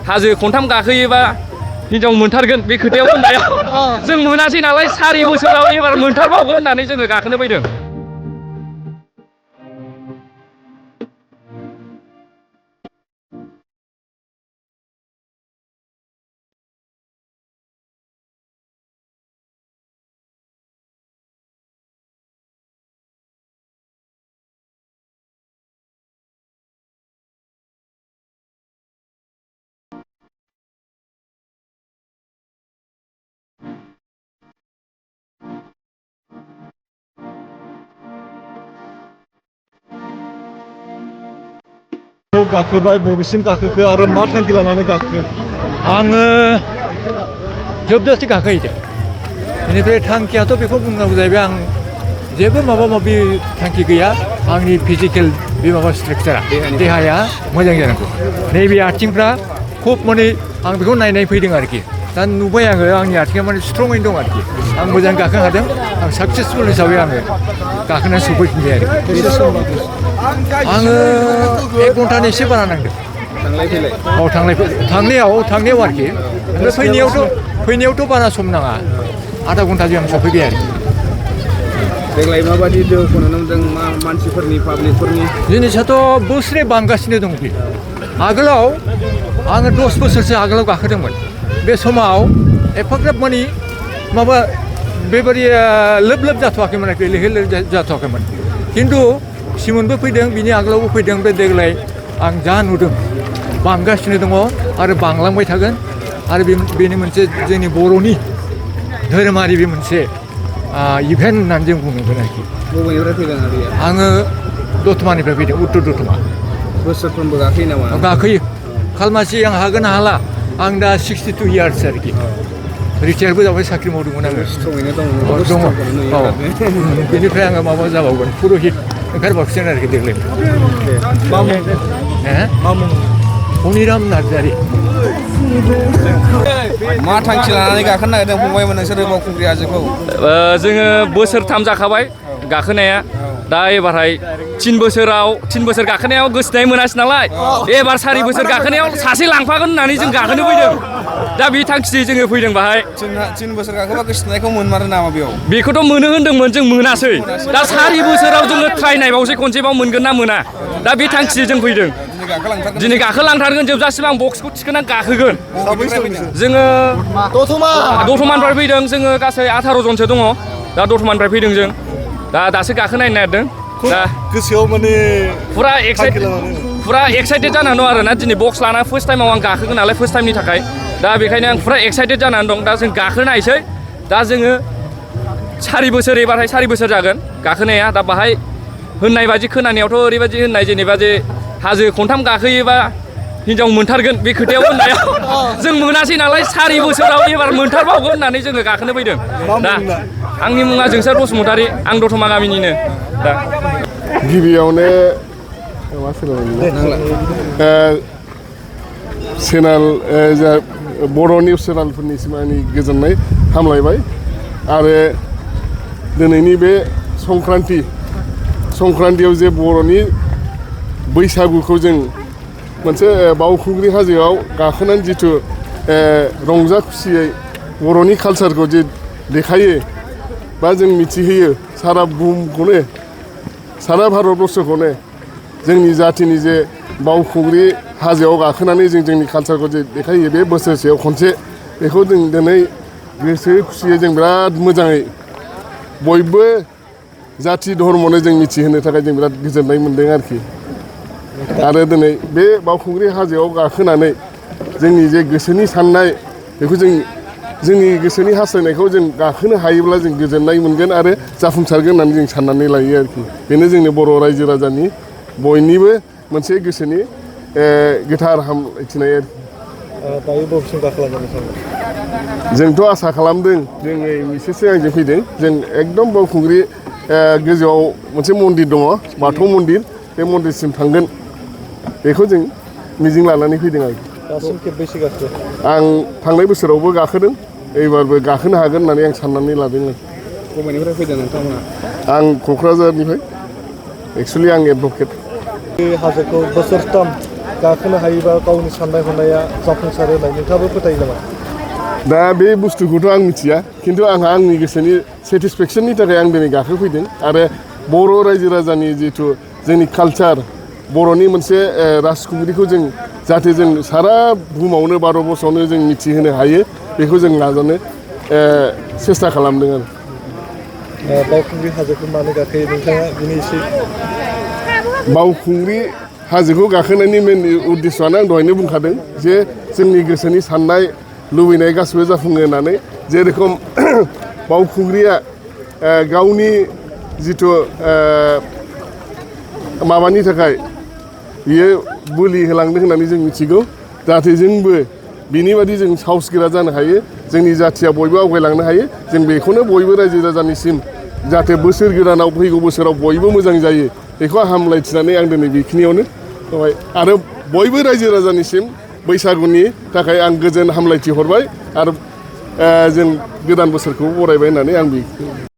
हाजो खनथाम गाखोयोबा हिनजाव मोनथारगोन बे खोथायाव होननायाव जों मोनासै नालाय 4 बोसोराव एबार मोनथारबावगोन होननानै जोङो गाखोनो फैदों। गाखोबाय बबेसिम गाखोखो आरो मा थांखि लानानै गाखो? आङो जोबजासे गाखोहैदों। बेनिफ्राय थांखियाथ' बेखौ बुंनांगौ जाहैबाय आं जेबो माबा माबि थांखि गैया। आंनि फिजिकेल बे माबा स्ट्राक्चारा देहाया मोजां जानांगौ। नैबे आथिंफ्रा खुब माने आं बेखौ नायनाय फैदों आरोखि। दा नुबाय आङो आंनि आथिङा माने स्ट्रङैनो दं आरोखि। आं मोजां गाखोनो हादों। आं साक्सेसफुल हिसाबै आङो गाखोनानै सफैफिनबाय आरोखि। आङो 1 घन्टानि एसे बारा नांदों। थांनायाव आरोखि। ओमफ्राय फैनायावथ' बारा सम नाङा। आधा घन्टाजों आं सफैबाय आरोखि। देग्लाय माबायदि दोहौखौ नुनो मोनदों मानसिफोरनि पाब्लिकफोरनि? जिनिसाथ' बोसोरै बांगासिनो दं बे। आगोलाव आङो 10 बोसोरसो आगोलाव गाखोदोंमोन। बे समाव एफाग्राब मानि माबा बेबायदि लोब लोब जाथ'वाखैमोन आरोखि लैहोर लैहोर जाथ'वाखैमोन। खिन्थु सिमोनबो फैदों बिनि आगोलावबो फैदों। बे देग्लाय आं जा नुदों बांगासिनो दङ आरो बांलांबाय थागोन। आरो बेनि मोनसे जोंनि बर'नि धोरोमारि बे मोनसे इभेन्ट होननानै जों बुंनांगोन आरोखि। बबेनिफ्राय फैदों आदैया? आङो दतमानिफ्राय फैदों, उत्तर दतमा। बोसोरफ्रोमबो गाखोयो नामा? गाखोयो। खालमासि आं हागोन हाला। आं दा 62 इयार्स आरोखि। रिटायारबो जाबाय, साख्रि मावदोंमोन आङो। स्ट्रङैनो दङ। बेनिफ्राय आङो माबा जाबावगोन, पुर'हित ओंखारबावसिगोन आरोखि देग्लाय। हनिराम नार्जारि। मा थांखि लानानै गाखोनो नागिरदों फंबायमोन नोंसोरो बावखुंग्रि हाजोखौ? जोङो बोसोरथाम जाखाबाय गाखोनाया। दा एबारहाय 3 बोसोर गाखोनायाव गोसोनाय मोनासै नालाय एबार 4 बोसोर गाखोनायाव सासे लांफागोन होननानै जों गाखोनो फैदों। दा बे थांखिजों जोङो फैदों बाहाय। 3 बोसोर गाखोबा गोसोनायखौ मोनमारो नामा बेयाव? बेखौथ' मोनो होन्दोंमोन, जों मोनासै। दा 4 बोसोराव जोङो ट्राइ नायबावसै खनसेबाव मोनगोन ना मोना। दा बे थांखिजों जों फैदों। दिनै गाखोलांथारगोन, जोबजासिम आं बक्सखौ थिखोनानै गाखोगोन। जोङो दतमानिफ्राय फैदों। जोङो गासै 18 जनसो दङ। दा दतमानिफ्राय फैदों जों। दासो गाखोनायनो नागिरदों। दा गोसोआव माने फुरा एक्साइटेड जानानै दं आरोना। दिनै बक्स लाना फार्स्ट टाइमाव आं गाखोगोन नालाय, फार्स्ट टाइमनि थाखाय। दा बेखायनो आं फुरा एक्साइटेड जानानै दं। दा जों गाखोनायसै। दा जोङो 4 बोसोर एबारहाय 4 बोसोर जागोन गाखोनाया। दा बाहाय होननाय बादि खोनानायावथ' ओरैबायदि होननाय जेनेबा जे हाजो खनथाम गाखोयोबा हिनजाव मोनथारगोन बे खोथायाव होननायाव जों मोनासै नालाय 4 बोसोराव एबार मोनथारबावगोन होननानै जोङो गाखोनो फैदों। दा आंनि मुङा जोंसार बसुमतारी। आं दतमा गामिनिनो। दा गिबियावनो चेनेल बर' निउस चेनेलफोरनिसिम आंनि गोजोननाय हामलायबाय। आरो दिनैनि बे संक्रान्तियाव जे बर'नि बैसागुखौ जों मोनसे बावखुंग्रि हाजोआव गाखोनानै जिथु रंजा खुसियै बर'नि कालसारखौ जे देखायो बा जों मिथिहोयो सारा बुहुमखौनो, सारा भारतबर्षखौनो जोंनि जाथिनि जे बावखुंग्रि हाजोआव गाखोनानै जों जोंनि कालसारखौ जे देखायो बे बोसोरसेयाव खनसे, बेखौ जों दिनै गोसो खुसियै जों बिराद मोजाङै बयबो जाथि धर्मनो जों मिथिहोनो थाखाय जों बिराद गोजोननाय मोनदों आरोखि। आरो दिनै बे बावखुंग्रि हाजोआव गाखोनानै जोंनि जे गोसोनि साननाय बेखौ जोंनि गोसोनि हास्थायनायखौ जों गाखोनो हायोब्ला जों गोजोननाय मोनगोन आरो जाफुंसारगोन होननानै जों साननानै लायो आरोखि। बेनो जोंनि बर' रायजो राजानि बयनिबो मोनसे गोसोनि गोथार हामलायथिनाय आरोखि। दायो बबेसिम गाखोलांगोन सानदों? जोंथ' आसा खालामदों, जों एसेसो आंजों फैदों, जों एकदम बावखुंग्रि गोजौआव मोनसे मन्दिर दङ, बाथौ मन्दिर, बे मन्दिरसिम थांगोन बेखौ जों मिजिं लानानै फैदों आरोखि। दासिम खेबबैसे गाखो? आं थांनाय बोसोरावबो गाखोदों, एबारबो गाखोनो हागोन होननानै आं साननानै लादों आरोखि। बबेनिफ्राय फैदों नोंथांमोना? आं क'क्राझारनिफ्राय। एक्सुवेलि आं एडभकेट। बे हाजोखौ बोसोरथाम गाखोनो हायोबा गावनि साननाय हनाया जाफुंसारो होननानै नोंथाङाबो फोथायो नामा? दा बे बुस्थुखौथ' आं मिथिया खिन्थु आंहा आंनि गोसोनि सेटिसफेक्सननि थाखाय आं दिनै गाखोफैदों आरो बर' रायजो राजानि जिथु जोंनि कालचार बर'नि मोनसे राजखुंग्रिखौ जों जाहाथे जों सारा बुहुमावनो भारतबर्षआवनो जों मिथिहोनो हायो बेखौ जों नाजानो सेस्था खालामदों आरो बावखुंग्रि हाजोखौ मानो गाखोयो नोंथाङा बिनि एसे बावखुंग्रि हाजोखौ गाखोनायनि मेन उद्देশ্যआनो आं दहायनो बुंखादों जे जोंनि गोसोनि साननाय लुबैनाय गासिबो जाफुङो होननानै जेरेखम बावखुंग्रिया गावनि जिथु माबानि थाखाय बियो बोलि होलांदों होननानै जों मिथिगौ जाहाथे जोंबो बिनि बादि जों साहसगोरा जानो हायो जोंनि जाथिया बयबो आवगायलांनो हायो जों बेखौनो बयबो रायजो राजानिसिम जाहाथे बोसोर गोदानाव फैगौ बोसोराव बयबो मोजां जायो बेखौ हामलायथिनानै आं दिनै बेखिनियावनो आरो बयबो रायजो राजानिसिम बैसागुनि थाखाय आं गोजोन हामलायथि हरबाय आरो जों गोदान बोसोरखौ बरायबाय होननानै आं